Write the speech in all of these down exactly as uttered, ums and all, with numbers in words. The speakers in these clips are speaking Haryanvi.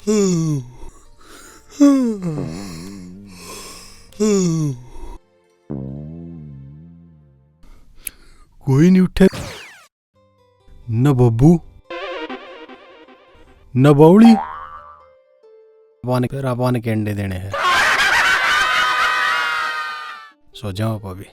कोई नहीं उठे। न बब्बू, न बावली। फिर आपा ने के अंडे देने हैं। सो जाओ आप अभी।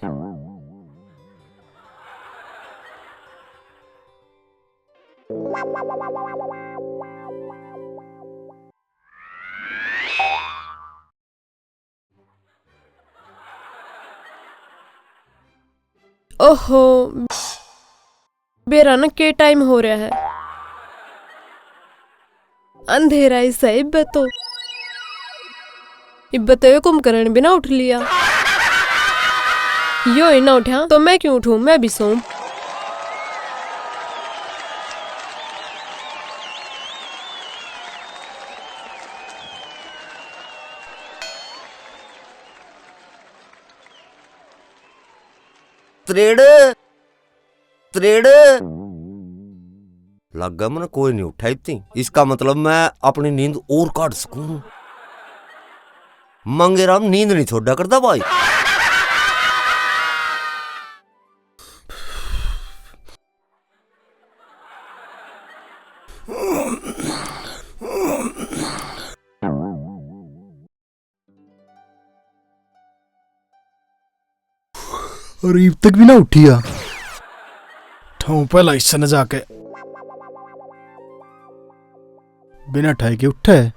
ओहो, बेरा न के टाइम हो रहा है, अंधेरा ही सही इब्बे तो। इब्बे तो ये कुंभकर्ण भी ना उठ लिया। यो ही ना उठा तो मैं क्यों उठूं, मैं भी सोऊं। त्रेड़, त्रेड़। लग गया, मैंने कोई नहीं उठाई थी। इसका मतलब मैं अपनी नींद और काट सकूं। मांगेराम नींद नहीं छोड़ा करता भाई। और इब तक भी ना उठी आ। ठाऊं पहला हिस्सा न जाके बिना ठाए के उठे।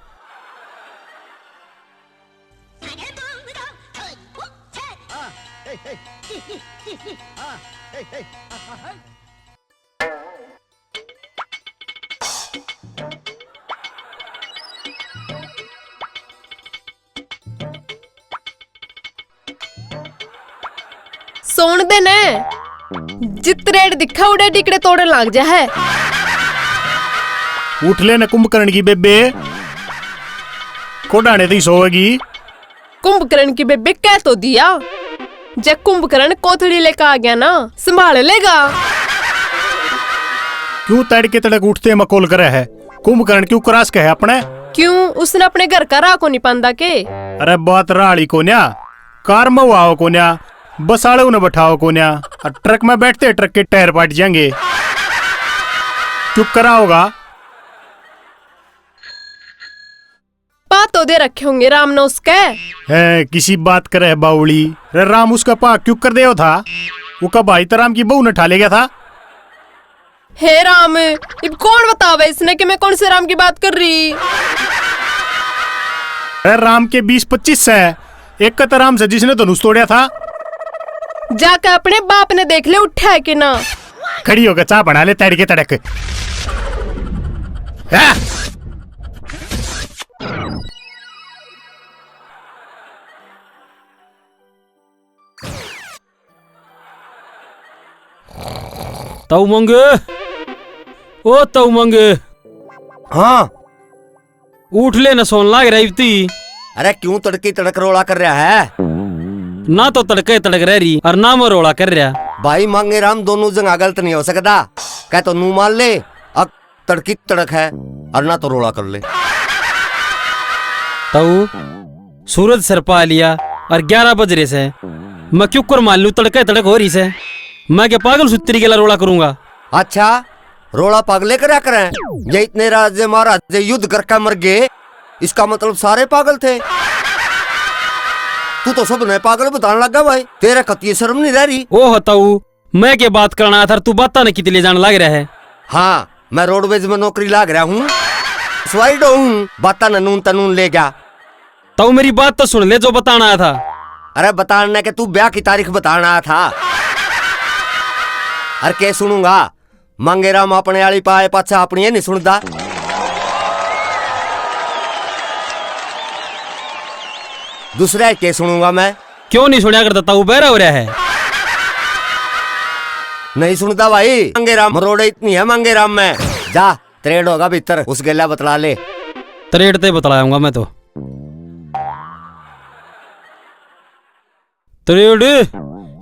सोण दे ने, जित रेड दिखा उड़े डिकड़े तोड़न लाग जा है। उठ ले न कुंभकर्ण की बेबे, कोडाने ती सोवेगी। कुंभकर्ण की बेबे कह तो दिया, जब कुंभकर्ण कोथड़ी लेकर आ गया ना, संभाल लेगा। क्यों तड़के तड़क उठते मकोल करे है? कुंभकर्ण क्यों क्रास कहे अपने? क्यों, उसने अपने घर का राह को नहीं पांदा के? अरे बात राह आली कोन्या, कार में आओ कोन्या, बस आले उन्हें बैठाओ कोन्या, और ट्रक में बैठते ट्रक के टायर पाट जाएंगे। क्यों करा होगा? पा तो दे रखे होंगे राम ने उसके। है, किसी बात करे है बावली? रे राम उसका पा क्यों कर दे था? उसका भाई तो राम की बहू ने ठा ले गया था। हे राम, इब कौन बतावे इसने कि मैं कौन से राम की बात कर रही? अरे राम के बीस पच्चीस है, एक का तो राम से जिसने धनुष तोड़ा था। जाके अपने बाप ने देख ले, उठा है कि ना। खड़ी होकर चाह बना ले, तड़के तड़क। हाँ? ताऊ मंगे, ओ ताऊ मंगे। हाँ। उठ ले न, सोन लाग रहा इब ती। अरे क्यों तड़की तड़क रोला कर रहा है? ना तो तड़के तड़क रह रही और ना मैं रोला कर रहा। भाई मांगे राम दोनों जगह गलत नहीं हो सकता। कह तो नू मान ले, अक तड़की तड़क है और ना तो रोला कर ले। ताऊ, सूरज सर पा लिया और ग्यारह बज रहे से। मैं क्यों कर मान लूं तड़के तड़क हो रही से? मैं क्या पागल सुत्ती गेला रोला करूंगा? अच्छा, रोला पागले करया करें। जे इतने राजे महाराजे युद्ध करके मर गए, इसका मतलब सारे पागल थे। तू तो सब ने पागल बताने लगा भाई, तेरे कतिये शर्म नहीं रह रही। ओह ताऊ, मैं के बात करना आया था, तू बातां ने कित ले जान लाग रहा है? हाँ, मैं रोडवेज में नौकरी लाग रहा हूँ। स्वाइडो हूँ, बातां ने नून तनून ले गया। ताऊ मेरी बात तो सुन ले, जो बताना आया था। अरे बताने के तू ब्याह की तारीख बताना आया था। अरे के सुनूंगा, मांगेराम अपने आली पाए पाछा अपनी ये नहीं सुनता। दूसरा के सुनूंगा मैं। क्यों नहीं सुनया करता, ताऊ बहरा हो रहा है। नहीं सुनता भाई, मांगेराम मरोड़े इतनी है मांगेराम में। जा, त्रेड होगा भीतर, उस गेला बतला ले। त्रेड ते बतलाऊंगा मैं तो। त्रेड,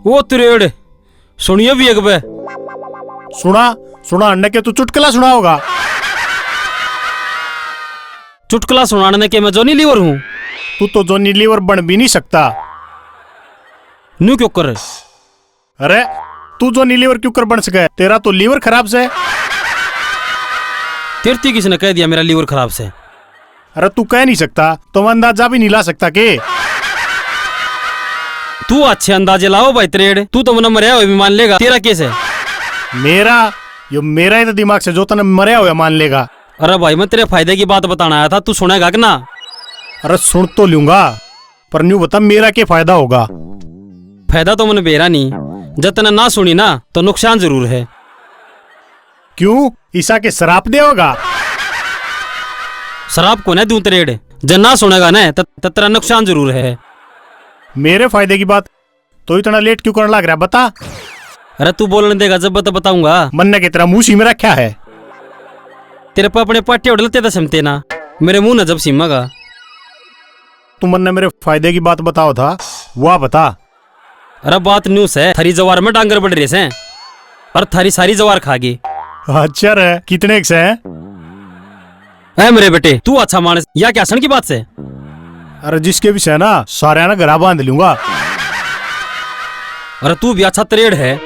ओ त्रेड, सुनिए भी एक बे। सुना, सुना, अन्ने के तू चुटकुला सुना होगा। चुटकुला सुनाने के मैं जॉनी लीवर हूँ? तू तो जॉनी लीवर बन भी नहीं सकता। न्यू क्यों कर? अरे, तू जॉनी लीवर क्यों कर बन सके? तेरा तो लीवर खराब से। तेरती किसने कह दिया मेरा लीवर खराब से? अरे, तू कह नहीं सकता तो मैं अंदाजा भी नहीं ला सकता के? तू अच्छे अंदाजे लाओ भाई त्रेड़, तू तो मन्ने मरया हुआ भी मान लेगा। तेरा केस है? मेरा? यो मेरा ही तो दिमाग से जो तने मरया हुआ मान लेगा। अरे भाई, मैं तेरे फायदे की बात बताना आया था, तू सुनेगा कि ना? अरे, सुन तो लूंगा, पर न्यू बता, मेरा के फायदा होगा? फायदा तो मन्ने बेरा नहीं, जब तने ना सुनी ना, तो नुकसान जरूर है। क्यों, ईसा के श्राप देगा? श्राप को ना दूं त्रेड़, जब ना सुनेगा ना, त, त तेरा नुकसान जरूर है। मेरे फायदे की बात? तो इतना लेट क्यों करने लग रहा, बता। अरे, तू बोलने देगा, जब तो बताऊंगा। मन्ने के तेरा मुंह सीम रखा है। तेरे पे अपने पाटे और लत्ते तो समते ना, मेरे मुंह ना जब सीमेगा। तू मन्ने मेरे फायदे की बात बताओ था, वह बता। अरे, बात न्यू सै, थारी जवार में डांगर बढ़ रहे सै, और थारी सारी जवार खा गए। अच्छा रे, कितने एक सै? ए मेरे बेटे, तू अच्छा मानस, या क्या हंसण की बात सै? अरे, जिसके भी सै ना, सारे ना घरा बांध लूंगा। अरे, तू भी अच्छा त्रेड़ है,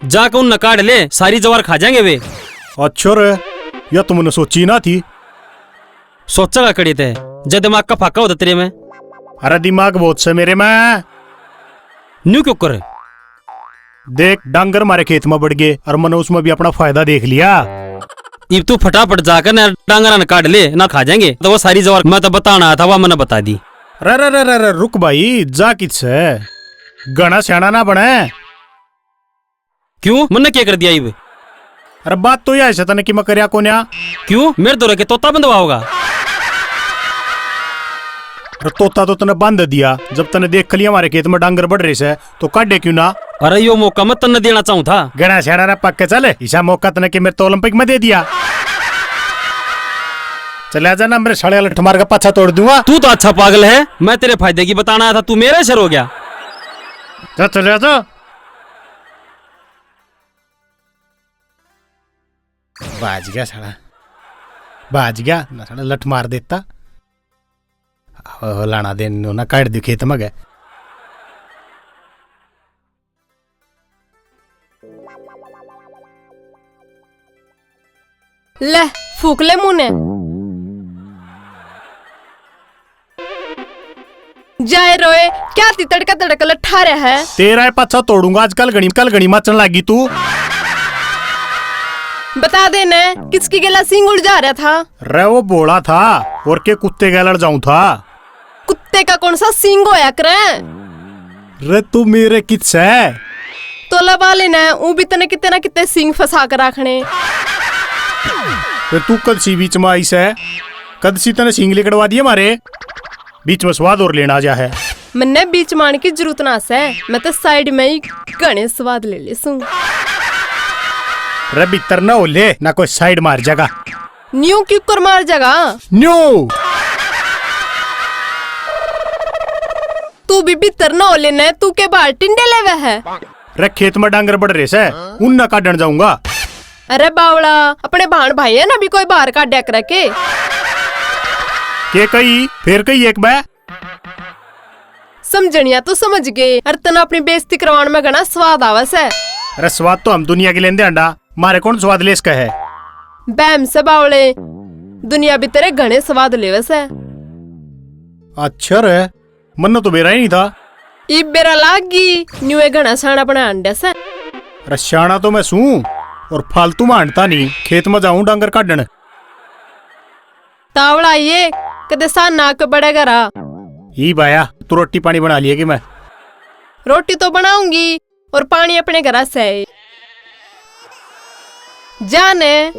जाके उनने काढ़ ले, सारी जवार खा जाएंगे वे। अच्छा रे, या तो मैंने सोची ना थी। सोचेगा कड़ी ते, जब दिमाग का फाका होता तेरे में। अरे, दिमाग बहुत से मेरे में। न्यू क्यों कर? देख, डांगर मारे खेत में बढ़ गए और मैंने उसमें भी अपना फायदा देख लिया। इब तू फटाफट जाकर ना डांगरा ने काट ले, ना खा जाएंगे। तो वो सारी जवार मैं तो बताना आया था, वह मैंने बता दी। रे, रे, रे, रे, रे, रुक भाई, जा कित से? घना सियाना ना बने। क्यों, मन्ने के कर दिया इब? अरे, बात तो यह है तने कि मैं करया कोन्या। क्यों, मेरे धोरे के तोता बंधवा होगा? अरे, तोता तो तने बांध दिया, जब तने देख लिया हमारे खेत में डांगर बढ़ रहे से, तो काढ़े क्यों ना? अरे, यो मौका मैं तन्ने देना चाहूँ था। घना सियाना ना पक के चल, इसा मौका तने कि मेरे तो ओलंपिक में दे दिया। चले जा ना, मेरे साले लठ मार के पाछा तोड़ दूंगा। तू तो अच्छा पागल है, मैं तेरे फायदे की बताना आया था, तू मेरे सिर हो गया। जा, चले जा। बाज गया साला, बाज गया ना साला, लठ मार देता। ओह, लाना दे, न्यू ना काट दे खेत में गए। ले, फूक ले मुंह ने। जाए रोए, क्या ती तड़का तड़का लठा रहा है? तेरा ही पाछा तोड़ूंगा आजकल, घणी, कल घणी माचन लागी तू। बता दे ने, किसकी गेला सिंग उलझा रहा था? रे, वो भोला था, और के कुत्ते गेला जाऊं था। कुत्ते का कौन सा सिंग होया करे? रे, तू मेरे कित सै? तोला वाले ने ऊ भी तने किते ना किते सिंग फंसा कर रखने। रे, तू कद सी बीच में आई सै? कद सी तने सिंग लिकड़वा दिए मारे? बीच में स्वाद और लेना आ जा है। मन्ने बीच में आने की जरूरत ना सै, मैं तो साइड में ही घणे स्वाद ले ले सूं। रे, भीतर ना हो ले, ना कोई साइड मार जागा। न्यू क्यों कर मार जागा? न्यू। तू भी भीतर ना हो लेने, तू के बाहर टिंडे लेवे है? रे, खेत में डांगर बढ़ रहे से, उन ना काटन जाऊंगा। अरे बावला, अपने भाण भाई है ना, भी कोई बाहर काट दिया करे के? के कही, फिर कही एक बार। समझनिया तो समझ गए, अरे तने अपनी बेइज्जती करवाण में घणा स्वाद आवे से। अरे स्वाद तो हम दुनिया के लेंदे अंडा, मारे कौन स्वाद ले इसका है? बहम से बावले, दुनिया भी तेरे घणे स्वाद लेवे से। अच्छा रे, मन्ने तो बेरा ही नहीं था। इब बेरा लाग गई, न्यूए घणा शाणा अपने अंडे से। अरे शाणा तो मैं सूं, और फालतू में हंडता नहीं, खेत में जाऊं डांगर काटण। तावड़ा ये, कदे सा नाक बड़े घरा। ई बाया, तू रोटी पानी बना लिए कि मैं? रोटी तो बनाऊंगी, और पानी अपने घरा से है। जाने।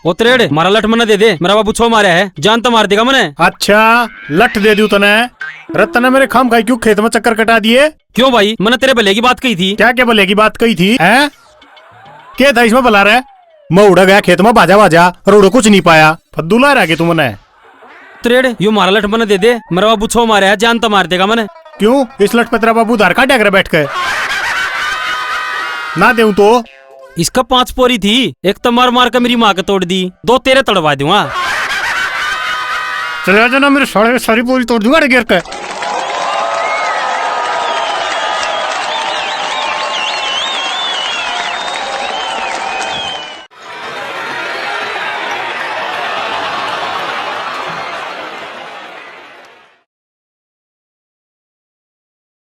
ओ त्रेड़, मारा लठ मन्ने दे दे, मेरा बाबू छो मारा है, जान तो मार देगा मने। अच्छा, लठ दे दूं तने? रतन, मेरे खाम खाई क्यों खेत में चक्कर कटा दिए? क्यों भाई, मैंने तेरे भले की बात कही थी। क्या, क्या भले की बात कही थी, हैं? के था इसमें भला रे? मैं उड़ा गया खेत में भाजा भाजा, और उड़े कुछ नहीं पाया। फद्दू ला रहा के तू मने? त्रेड़, यो मारा लठ मने दे दे, मेरा बाबू छो मारे है, जान तो मार देगा मने। क्यों, इस लठ पे तेरा बाबू धार काटा करे बैठ के? ना देऊं तो? इसका पांच पोरी थी, एक तो मार मार के मेरी माँ के तोड़ दी, दो तेरे तड़वा दूंगा। चले जाना मेरे साले, सारी पोरी तोड़ दूंगा रे गिर के।